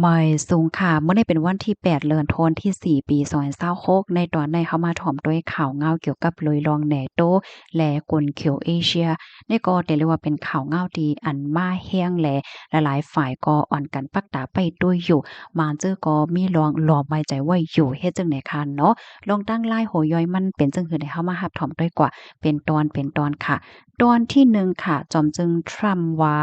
ໝາຍສູງຄ່ະ ມື້ນີ້ເປັນວັນທີແປດ ເດືອນທັນວາທີສີ່ ປີສອງພັນຊາວຫົກ ໃນຕອນນີ້ເຮົາມາຖອມດ້ວຍຂ່າວງາວກ່ຽວກັບເລື່ອງເນໂຕ ແລະ ກົນເຂວເອເຊຍ ນີ້ກໍໄດ້ເລີຍວ່າເປັນຂ່າວງາວທີ່ອັນມາແຮງ ແລະ ຫຼາຍໆຝ່າຍກໍອ່ອນກັນປັກຕາໄປດ້ວຍຢູ່ ບາງເທື່ອກໍມີເລື່ອງຫຼອມໄວ້ໃຈໄວ້ຢູ່ ເຮັດຈັ່ງໃດຄັນເນາະ ເລື່ອງຕັ້ງລາຍຫົວຍ່ອຍມັນເປັນຈັ່ງໃດ ເຮົາມາຮັບຖອມດ້ວຍກວ່າເປັນຕອນເປັນຕອນຄ່ະ. ຕອນທີໜຶ່ງຄ່ະ ຈອມຈຶ່ງທຣຳວ່າ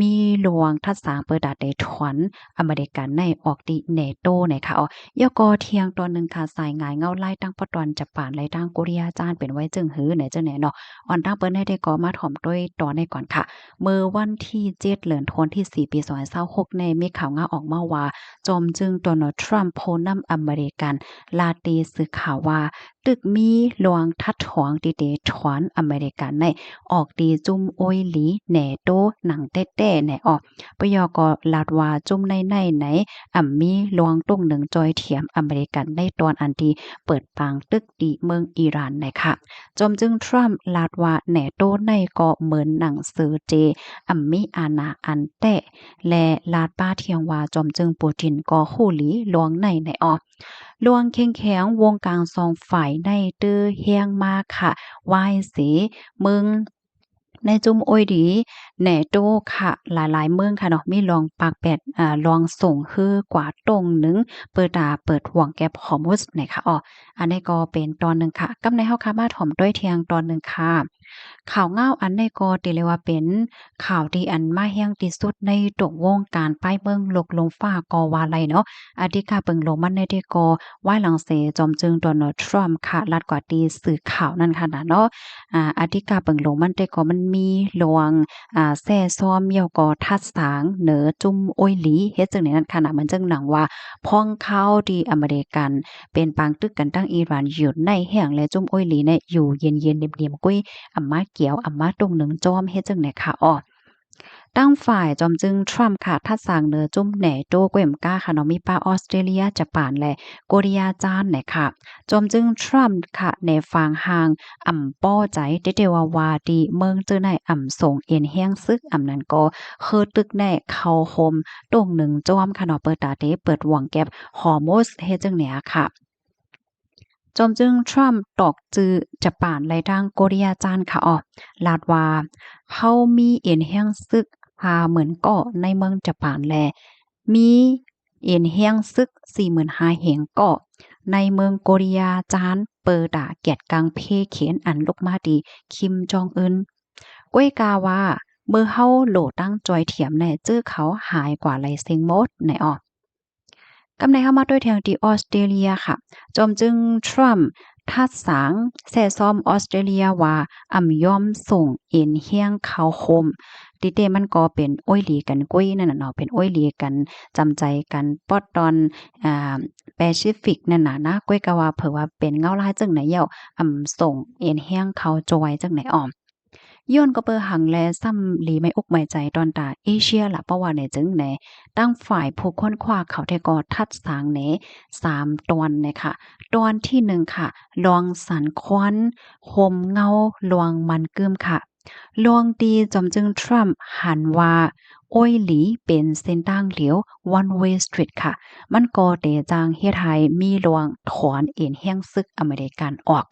ມີເລື່ອງທັດສາງເປີດຕາເຕະຖອນອາເມລິກັນໃນອອກຕິເນໂຕໃນຄ່ະ ອາ ແລ້ວກໍທ່ຽງຕອນໜຶ່ງຄ່ະ ສາຍງາຍເງົາລາຍຕັ້ງປະຕອນຈະປານ ແລະ ຕັ້ງໂກເຣຍຈານເປັນໄວ້ຈຶ່ງຫື ໃນຈັ່ງໃດເນາະ ອອນຕັ້ງເປີດໃນໄດ້ກໍມາຖອມດ້ວຍຕອນໃນກ່ອນຄ່ະ. ເມື່ອວັນທີເຈັດ ເດືອນທັນວາທີສີ່ ປີສອງພັນຊາວຫົກ ນີ້ມີຂ່າວງາວອອກມາວ່າ ຈອມຈຶ່ງໂດນັລ ທຣຳ ຜູ້ນຳອາເມລິກັນ ລາດຕິສື່ຂ່າວວ່າ ຕຶກມີເລື່ອງທັດຖອງທີ່ເຕະຖອນອາເມລິກັນໃນອອກຕິຈຸ້ມໂອຍຫຼີເນໂຕ ໜັງແຕ້ໆ ແນ່ອອກ ປະຍອກກໍລາດວ່າຈຸ້ມໃນໃນໃນ ອຳມີເລື່ອງຕົງໜຶ່ງຈ່ອຍຖຽມອາເມລິກັນໃນຕອນອັນທີ່ເປີດປາງຕຶກ ທີ່ເມືອງອີຣານໃນຄ່ະ. ຈອມຈຶ່ງທຣຳລາດວ່າເນໂຕໃນກໍເໝືອນໜັງສືເຈ ອຳມີອານາອັນແຕ້ ແລະ ລາດປະທ້ວງວ່າຈອມຈຶ່ງປູຕິນກໍຮູ້ດີເລື່ອງໃນໃນອອກ ເລື່ອງແຂງແຂງວົງກາງສອງຝ່າຍໃນເຕີແຮງມາຄ່ະ ວາຍເສເມືອງ ໃນຈຸ້ມໂອຍດີເນໂຕຄ່ະ ຫຼາຍໆເມືອງຄ່ະເນາະ ມີລອງປາກແປດ ອາ ລອງສົ່ງຮືກວ່າຕົງໜຶ່ງ ເປີດຕາເປີດຫວ່ອງແກັບຮໍມຸດໃນຄ່ະ ອາ ອັນນີ້ກໍເປັນຕອນໜຶ່ງຄ່ະ. ກັບໃນເຮົາຄ່ະມາຖອມດ້ວຍທ່ຽງຕອນໜຶ່ງຄ່ະ. ຂ່າວງາວອັນນີ້ກໍຖືໄດ້ວ່າເປັນຂ່າວທີ່ອັນມາແຮງທີ່ສຸດໃນຕົວະວົງການປ້າຍເມືອງໂລກລົມຟ້າກໍວ່າໄດ້ເນາະ. ອາທິກາເບິ່ງຫຼວງມັນໃນທີ່ກໍ ວາຍຫຼັງເສ ຈອມຈຶ່ງໂດນັລ ທຣຳ ຂະ ລັດກວ່າທີ່ສື່ຂ່າວນັ້ນຂະນະເນາະ ອາ ອາທິກາເບິ່ງຫຼວງມັນແຕ່ກໍມັນມີລວງ ອາ ແຊ່ຊ້ອມ ແລ້ວກໍທັດສາງເໜີຈຸ້ມໂອຍຫຼີ ເຮັດຈັ່ງໃດນັ້ນຂະນະ ເໝືອນຈັ່ງໜັງວ່າ ພອງຄາວທີ່ອາເມລິກັນເປັນປາງຕຶກກັນຕັ້ງອີຣານຢູ່ໃນແຮງ ແລະ ຈຸ້ມໂອຍຫຼີໃນຢູ່ເຢັນໆ ເນມໆ ກຸ້ຍ ອຳມາກຽວ ອຳມາຕົງໜຶ່ງຈ້ອມ ເຮັດຈັ່ງໃດຂະ ອອ ຕັ້ງຝ່າຍຈອມຈຶ່ງທຣຳຂະ ທັດສາງເໜີຈຸ້ມເນໂຕ ເກວມກາຂະເນາະ ມີປະອອສເຕຣເລັຍ ຈະປານ ແລະ ໂກເຣຍຈານນະຂະ. ຈອມຈຶ່ງທຣຳຂະ ໃນຟາງຮ່າງອຳປໍໃຈ ແຕ່ແຕ່ວ່າວ່າທີ່ເມືອງເຈີໃນອຳສົ່ງເອັນແຮງຊຶກ ອຳນັ້ນກໍຄືຕຶກແນເຂົ້າໂຮມຕົງໜຶ່ງຈ້ອມຂະເນາະ ເປີດຕາເຕເປີດຫວ່ອງແກັບຮໍມຸດ ເຮັດຈັ່ງໃດຂະ. ຈອມຈຶ່ງທຣຳຕອກຈື່ຈະປານ ແລະ ທັງໂກເຣຍຈານຂະ ອອກ ລາດວ່າ ເຮົາມີເອັນແຮງຊຶກຫ້າໝື່ນກໍໃນເມືອງຈະປານ ແລະ ມີເອັນແຮງຊຶກສີ່ໝື່ນຫ້າແຮງກໍໃນເມືອງໂກເຣຍຈານ ເປີຕາກຽດກາງເພເຂນອັນລຸກມາທີ່ຄິມຈອງອຶນ ກ້ວຍກາວ່າ ເມື່ອເຮົາໂຫຼຕັ້ງຈ່ອຍຖຽມແນ່ ຈື່ເຂົາຫາຍກວ່າໄລເຊັງໝົດ ໃນອອກ. ກຳໃນເຮົາມາດ້ວຍແທງທີ່ອອສເຕຣເລັຍຂະ ຈອມຈຶ່ງທຣຳ ທັດສາງແຊ່ຊ້ອມອອສເຕຣເລັຍວ່າ ອຳຍອມສົ່ງເອັນແຮງເຂົ້າໂຮມ ຕິເຕມັນກໍເປັນໂອຍຫຼີກັນກຸ້ຍນັ້ນນະເນາະ ເປັນໂອຍຫຼີກັນ ຈຳໃຈກັນປອດຕອນ ອາ ແປຊີຟິກນັ້ນນະນະ ກ້ວຍກະວ່າເຜີວ່າເປັນເງົາລາຍຈັ່ງໃດ ແລ້ວ ອຳສົ່ງເອັນແຮງເຂົ້າຈອຍຈັ່ງໃດອອມ ຍ້ອນກໍເປີຫັງແລະຊ້ຳລີໄມ້ອົກໄມ້ໃຈຕອນຕາເອເຊຍລະ ເພາະວ່າໃນຈຶ່ງໃນ ຕັ້ງຝ່າຍຜູ້ຄົ້ນຄວ້າເຂົາແທ້ກໍທັດສາງເນສາມຕອນນະຂະ. ຕອນທີໜຶ່ງຂະ ລອງສັນຄວັນ ໂຮມເງົາລວງມັນກຶ້ມຂະ ລອງທີ່ຈອມຈຶ່ງທຣຳຫັນວ່າ ໂອຍຫຼີເປັນເສັ້ນທາງຫຼຽວ one way street ຂະ ມັນກໍເຕຈັ່ງເຮັດໃຫ້ມີລວງຖອນເອັນແຮງຊຶກອາເມລິກັນອອກ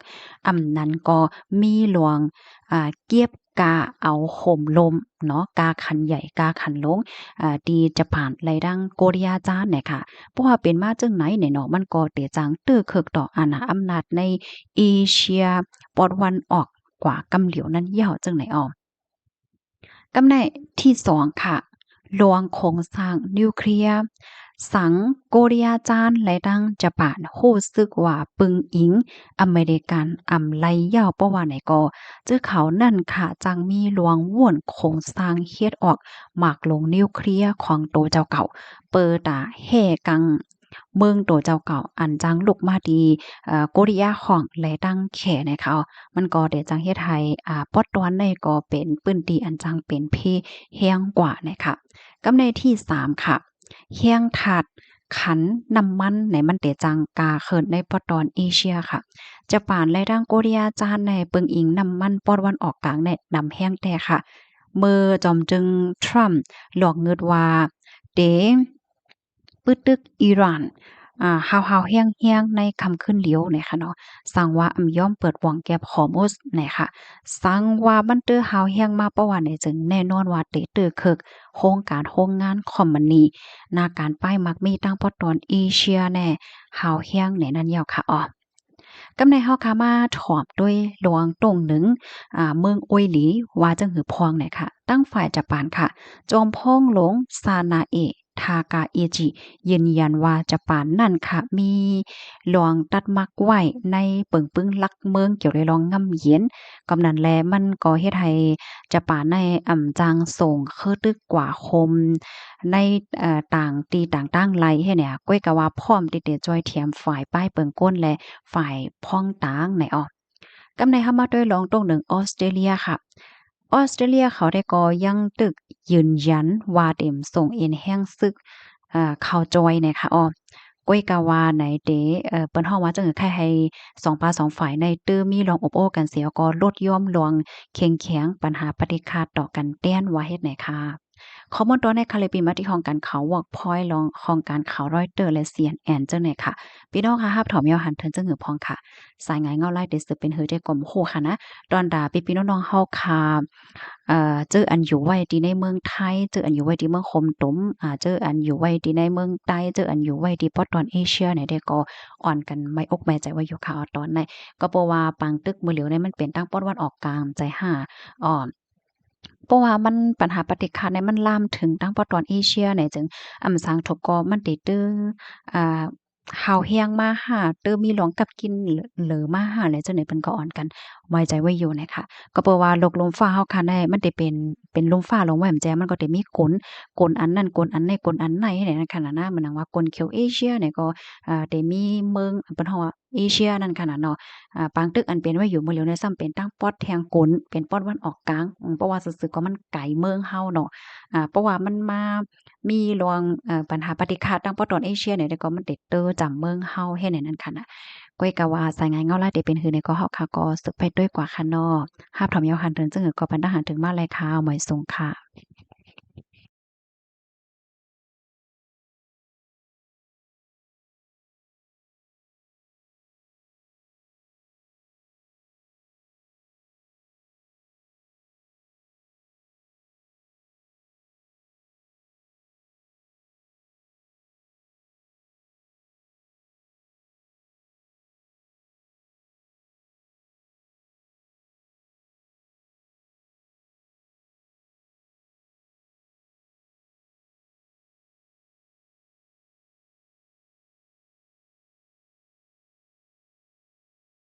ອຳນັ້ນກໍມີລວງ ອາ ເກັບກາເອົາໂຮມລົມເນາະ ກາຄັນໃຫຍ່ ກາຄັນລົງ ອາ ທີ່ຈະຜ່ານໄລ່ດັ່ງໂກເຣຍຈານນະຂະ ເພາະວ່າເປັນມາຈັ່ງໃດນີ້ເນາະ ມັນກໍເຕຈັ່ງຕື້ຄຶກຕໍ່ອານາອຳນາດໃນເອເຊຍປອດວັນອອກກວ່າກຳຫຼຽວນັ້ນຍາວຈັ່ງໃດອອມ. ກຳໃນທີສອງຂະ ລວງໂຄງສ້າງນິວເຄລຍ ສັງໂກເຣຍຈານ ແລະ ທັງຈະປານ ຮູ້ສຶກວ່າປຶງອີງອາເມລິກັນອຳໄລຍາວ ເພາະວ່າໃນກໍ ຈື່ເຂົານັ້ນຂະ ຈັ່ງມີລວງວນໂຄງສ້າງເຮັດອອກໝາກລົງນິວເຄລຍຂອງໂຕເຈົ້າເກົ່າ ເປີຕາແຮ່ກັງ ເມືອງໂຕເຈົ້າເກົ່າ ອັນຈັ່ງລຸກມາທີ່ ເອີ ໂກເຣຍຂອງ ແລະ ຕັ້ງແຂໃນເຂົາ ມັນກໍໄດ້ຈັ່ງເຮັດໃຫ້ ອາ ປອດຕອນໃນກໍເປັນພື້ນທີ່ອັນຈັ່ງເປັນເພແຮງກວ່ານະຂະ. ກັບໃນທີສາມຂະ ແຮງທາດຂັນນ້ຳມັນໃນມັນໄດ້ຈັ່ງກາເຂີນໃນປອດຕອນເອເຊຍຂະ. ຈະປານ ແລະ ທັງໂກເຣຍຈານໃນປຶງອີງນ້ຳມັນປອດວັນອອກກາງໃນນຳແຮງແທ້ຂະ. ເມື່ອຈອມຈຶ່ງທຣຳຫຼອກງຶດວ່າ ເຕ ປຶດຕຶກອີຣານ ອ່າ ຮ້າວໆແຮງໆໃນຄ່ຳຄືນດຽວນີ້ຄ່ະເນາະ, ສັງວ່າອຳຍອມເປີດຫວ່ອງແກັບຮໍມຸດນີ້ຄ່ະ. ສັງວ່າມັນເຕີຮ້າວແຮງມາປານນີ້ ຈຶ່ງແນ່ນອນວ່າເຕີເຄີກໂຮງການໂຮງງານຄອມພານີ ນາການປ້າຍມັກມີຕາງປອດຕອນເອເຊຍແນ່ ຮ້າວແຮງແນ່ນັ້ນແລ້ວຄ່ະອໍ. ກຳໃນເຮົາຄ່ະມາຖອມດ້ວຍລວງຕົງໜຶ່ງ ອາ ເມືອງໂອຍຫຼີ ວ່າຈັ່ງຫືອພອງແນ່ຄ່ະ. ທາງຝ່າຍຈະປານຄ່ະ ຈອມພອງຫຼວງຊານາເອະ ທາກາເອຈິ ຢືນຢັນວ່າຈະປານນັ້ນຄ່ະ ມີລວງຕັດໝັກໄວ້ໃນປຶງປຶງຫຼັກເມືອງ ກ່ຽວກັບລວງງຳເຢັນ. ກຳນັ້ນແລະ ມັນກໍເຮັດໃຫ້ຈະປານໃນອຳຈາງສົ່ງຄືຕຶກກວາຄົມໃນ ເອີ ຕ່າງທີ່ຕ່າງໆໄລ່ເຮັດແນ່ ກ້ວຍກະວ່າພ້ອມທີ່ຈະຊ່ວຍແຖມຝ່າຍປ້າຍເປິງກົ້ນ ແລະ ຝ່າຍພອງຕາງໃນອອກ. ກຳໃນເຮົາມາດ້ວຍລອງຕົງໜຶ່ງອອສເຕຣເລຍຄ່ະ. ອອສເຕຣເລຍເຂົາໄດ້ກໍຍັງຕຶກຢືນຢັນວ່າເຕັມສົ່ງເອັນແຮງຊຶກ ເອີ ເຂົ້າຈອຍແນ່ຄ່ະອອ. ກ້ວຍກະວ່າໃນເດ ເອີ ເພິ່ນຮ້ອງວ່າຈັ່ງໃຫ້ສອງປາສອງຝ່າຍໃນຕື່ມມີລອງອົບໂອ້ກັນເສຍ ກໍລົດຢ່ອມລອງເຄັ່ງແຂງ ບັນຫາປະຕິຄາດຕໍ່ກັນແຕ່ນວ່າເຮັດແນ່ຄ່ະ. ຂໍ້ມູນຕໍ່ໄດ້ຄ່ະ ເລີຍປີມາທີ່ຫ້ອງການຂ່າວ Workpoint ລອງຫ້ອງການຂ່າວ Reuters ແລະ CNN ຈັ່ງໃດຄ່ະ. ພີ່ນ້ອງຄ່ະ ຮັບຖອມຍາວຫັນເຖິງຈັ່ງຫືອພອງຄ່ະ. ສາຍງາຍເງົາລາຍ ທີ່ສືບເປັນຫືອແຕ່ກໍບໍ່ຮູ້ຄ່ະນະ. ຕອນດາພີ່ໆນ້ອງໆເຮົາຄ່ະ ເອີ ເຈີອັນຢູ່ໄວ້ທີ່ໃນເມືອງໄທ ເຈີອັນຢູ່ໄວ້ທີ່ເມືອງໂຄມຕຸມ ອາ ເຈີອັນຢູ່ໄວ້ທີ່ໃນເມືອງໃຕ້ ເຈີອັນຢູ່ໄວ້ທີ່ປອດຕອນເອເຊຍນີ້ ແຕ່ກໍອ່ອນກັນໄວ້ອົກໄວ້ໃຈໄວ້ຢູ່ຄ່ະ ຕອນໃນ ກໍເພາະວ່າປາງຕຶກມື້ຫຼຽວນີ້ ມັນເປັນທາງປອດວັນອອກກາງໃຈຫາ ອອ ເພາະວ່າມັນ ບັນຫາປະຕິຄາດນີ້ມັນລາມເຖິງທາງປອກຕອນເອເຊຍນີ້ ຈຶ່ງອຳສາງທຸກກໍມັນໄດ້ເຕີ ອ່າ ຮ້າວແຮງມາຫາ ເຕີມີລອງກັບກິນເລີມາຫາ ແລະ ຈັ່ງໃດເພິ່ນກໍອ່ອນກັນໄວ້ໃຈໄວ້ຢູ່ນະຄະ. ກໍເພາະວ່າໂລກລຸ່ມຟ້າເຮົາຄະນີ້ ມັນໄດ້ເປັນ ເປັນລຸ່ມຟ້າລົງໄວ້ແມ່ນແຈ້ ມັນກໍໄດ້ມີກົນ ກົນອັນນັ້ນ ກົນອັນນີ້ ກົນອັນໃນ ໃນຂະນະນັ້ນ ມັນຫຍັງວ່າກົນຂຽວເອເຊຍນີ້ກໍ ອ່າ ໄດ້ມີເມືອງ ເພິ່ນເຮົາວ່າ ເອເຊຍນັ້ນຂະນະເນາະ. ອາ ປາງຕຶກອັນເປັນໄວ້ຢູ່ມື້ຫຼຽວນີ້ ຊ້ຳເປັນທາງປອດທຽງກົນ ເປັນປອດວັນອອກກາງ ອືມ ເພາະວ່າຊື່ໆກໍມັນໄກເມືອງເຮົາເນາະ. ອາ ເພາະວ່າມັນມາມີລວງ ເອີ ບັນຫາປະຕິຄາດທາງປອກຕອນເອເຊຍນີ້ ແລ້ວກໍມັນໄດ້ເຕີຈຳເມືອງເຮົາເຮັດໃຫ້ນັ້ນຂະນະ. ກ້ອຍກະວ່າສາຍງານເງົາລາຍໄດ້ເປັນຫື່ນໃນກໍເຮົາຄະ ກໍສືບໄປດ້ວຍກວ່າຂະເນາະ. ຮັບຖອມຍາວຫັນເຖິງ ຈຶ່ງກໍບັນດາຫັນເຖິງມາແລະຄະ ໝາຍສົງຄະ.